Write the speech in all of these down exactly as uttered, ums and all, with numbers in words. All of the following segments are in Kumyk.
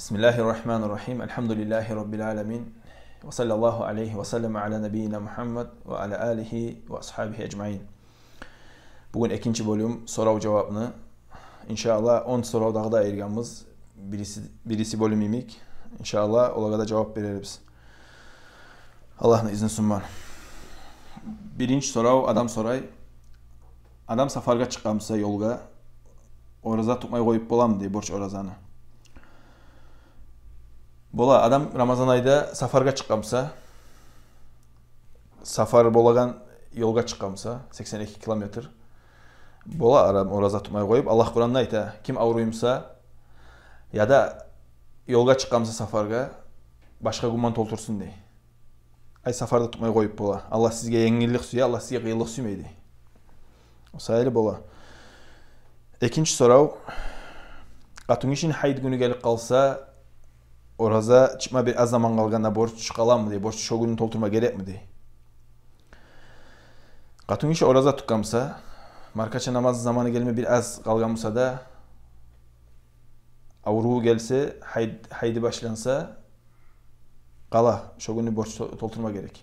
بسم الله الرحمن الرحيم. الحمد لله رب العالمين. وصلى الله عليه وسلم على نبينا محمد وعلى آله وأصحابه أجمعين. Бугюн экинчи бёлюм сорав-жавапны. Иншааллагь, он сорав дагъы да айыргъанбыз. Бириси, бириси бёлюм йимик. Иншааллагь, олагъа да жавап берербиз. Аллагьны изни сюймей. Биринчи сорав, адам сорай. Адам сапаргъа чыкъгъан буса ёлгъа, ораза тутмай къоюп боламы дей, борч оразаны. Бола, адам Рамазан айда сапаргъа чыкъгъан буса, сапар болагъан ёлгъа чыкъгъан буса, сексен эки километр, бола адам ораза тутмай къоюп. Аллагь Къуранда айта, ким авруй буса, яда ёлгъа чыкъгъан буса сапаргъа, башгъа гюн ман толтурсун дей. Ай сапарда тутмай къоюп бола. Аллагь сизге енгиллик сюе, Аллагь сизге къыйынлыкъ сюймей дей. О саялы бола. Экинчи сорав. Къатынгишини гьайд гюню гелип къалса, ораза чыкъма бир аз заман къалгъанда борч къаламы дей, борч шо гюнню толтурма герекми дей. Къатынгиши ораза тутгъан буса, маркача намаз заманы гелме бир аз къалгъан буса да, авруву гелсе, гьайд-, гьайды башланса, къала, шо гюнню борч то-, толтурма герек.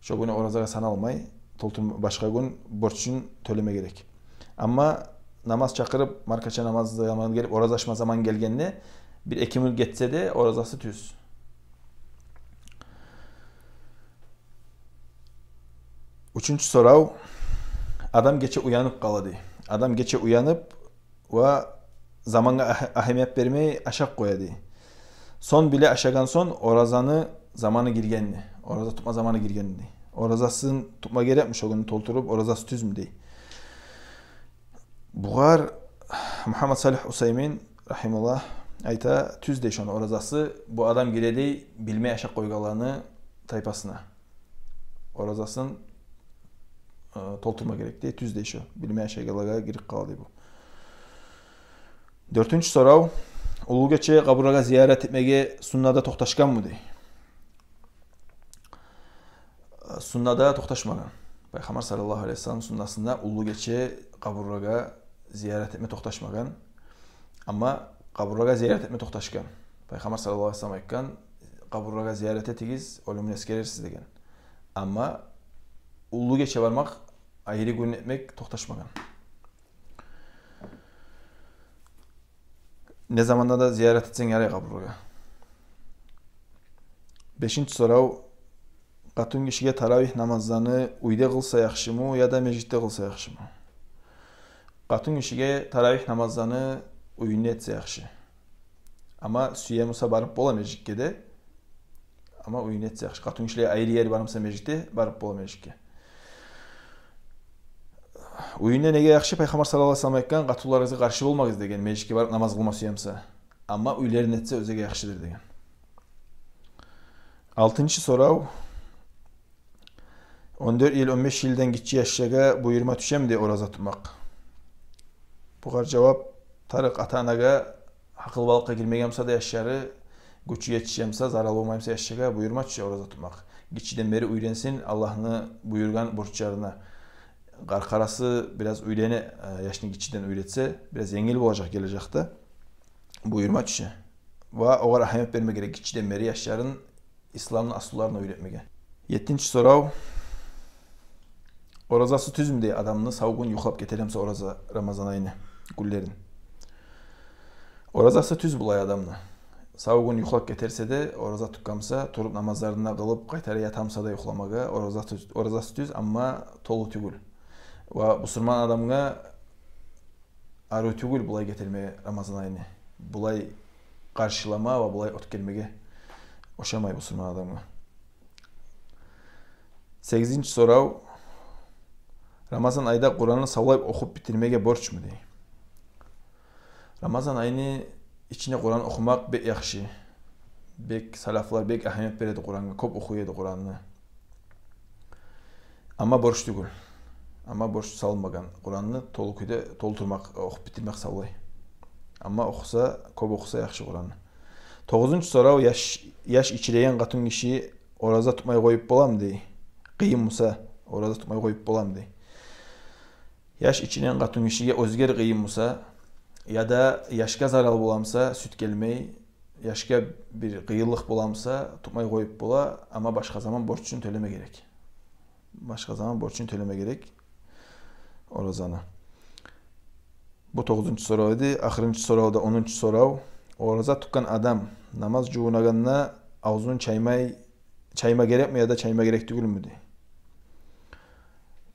Шо гюнню оразагъа саналмай, толтурма, башгъа гюн борчун тёлеме герек. Амма намаз чакъырып, маркача намаз заманы гелип, ораза ачма заман гелгенде, бир-эки минут гетсе де, оразасы тюз. Уьчюнчю сорав. Адам гече уянып къала дей. Адам гече уянып, ва замангъа агь-, агьамият бермей ашап къоя дей. Сонг биле ашагъан сонг оразаны заманы гиргенни, ораза тутма заманы гиргенни. Оразасын тутма герекми шо гюнню толтуруп, оразасы тюзмю дей. Бугъар Мугьаммад Салигь Усаймин, рагьимагьуллагь, айта, тюз дей шону оразасы, бу адам гире дей билмей ашап къойгъанланы тайпасына. Оразасын, э, толтурма герек дей, тюз дей шо. Билмей ашайгъанлагъа гирип къала дей бу. Дёртюнчю сорав. Уллу гече къабурлагъа зиярат этмеге суннада токъташгъанмы дей. Суннада токъташмагъан. Пайхаммар саллаллагьу алайгьи ва саллам суннасында уллу гече къабурлагъа зиярат этме токъташмагъан. Амма къабурлагъа зиярат этме токъташгъан. Пайхаммар саллаллагьу алайгьи ва саллам айтгъан, къабурлагъа зиярат этигиз, оьлюмню эсгерерсиз деген. Амма уллу гече бармакъ, айры гюн этмек токъташмагъан. Не заманда да зиярат этсенг ярай къабурлагъа. Бешинчи сорав. Къатынгишиге таравигь намазланы уьйде къылса яхшымы, яда межитде къылса яхшымы? Къатынгишиге таравигь намазланы уьюнде этсе яхшы. Амма сюе буса барып бола межитге де. Амма уьюнде этсе яхшы. Къатынгишилеге айры ери бар буса межитде, барып бола межитге. Уьюнде неге яхшы? Пайхаммар саллаллагьу алайгьи ва саллам айтгъан, къатынларыгъызгъа къаршы болмагъыз деген, межитге барып намаз къылма сюе буса. Амма уьйлеринде этсе, оьзюне яхшыдыр деген. Алтынчы сорав. Он дёрт йыл, он беш йылдан гиччи яшлагъа буюрма тюшеми дей ораза тутмакъ? Бугъар жавап: тарыкъ ата-анагъа, гьакъылбалыкъгъа гирмеген буса да яшлары, гючю етишген буса, зарал болмай буса яшлагъа, буюрма тюше ораза тутмакъ. Гиччиден бери уьйренсин Аллагьны буюргъан борчларына. Къаркъарасы бираз уьйрене, э, яшны гиччиден уьйретсе, бираз енгил болажакъ гележекде. Буюрма тюше. Ва огъар агьамият берме герек гиччиден бери яшларын исламны асулларына уьйретмеге. Еттинчи сорав. Оразасы тюзмю дей адамны, сав гюн юхлап гетер буса ораза, Рамазан айны гюнлерин? Оразасы тюз булай адамны. Сав гюн юхлап гетер буса да, ораза тутгъан буса, туруп намазларын да къылып, къайтара ята буса да юхламагъа, оразасы тюз, оразасы тюз, амма толу тюгюл. Ва бусурман адамгъа арив тюгюл булай гетерме Рамазан айны. Булай къаршылама ва булай оьтгермеге ошамай бусурман адамгъа. Сегизинчи сорав. Рамазан айда Къуранны савлай охуп битирмеге борчму дей. Рамазан айны ичинде Къуран охумакъ бек яхшы. Бек, салафлар бек агьамият береди Къурангъа, кёп охуй эди Къуранны. Амма борч тюгюл. Амма борч салынмагъан Къуранны толу кюйде толтурмакъ, охуп битирмек савлай. Амма охуса, кёп охуса яхшы Къуранны. Тогъузунчу сорав, яш, яш ичиреген къатынгиши ораза тутмай къоюп боламы дей? Къыйын буса, ораза тутмай къоюп боламы дей? Яш ичиреген къатынгишиге оьзгер къыйын буса, яда яшгъа зарал бола буса, сют гелмей, яшгъа бир къыйынлыкъ боламса, тутмай къоюп бола, амма башгъа заман борчун тёлеме герек. Башгъа заман борчун тёлеме герек оразаны. Бу тогъузунчу сорав эди. Ахырынчы сорав да, онунчу сорав. Ораза тутгъан адам намаз жувунагъанда авзун чаймай, чайма герекми яда чайма герек тюгюлмю дей.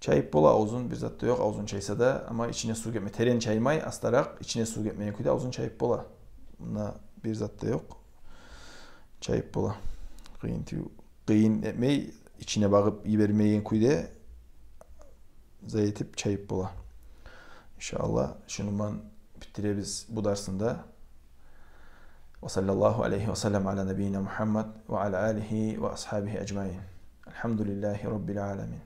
Чайып бола авзун, бир зат да ёкъ авзун чайса да, амма ичине сув гетме. Терен чаймай, астаракъ, ичине сув гетмеген кюйде авзун чайып бола. Мунда бир зат да ёкъ. Чайып бола. Къыйын тю-, къыйын этмей, ичине багъып йибермейген кюйде зат этип чайып бола. Иншааллагь, шуну булан битдиребиз бу дарсны да. Ва саллаллагьу алайгьи ва саллам ала набийина Мугьаммад ва ала алигьи ва асгьабигьи ажмаин. Альгьамдулиллагьи раббил аламин.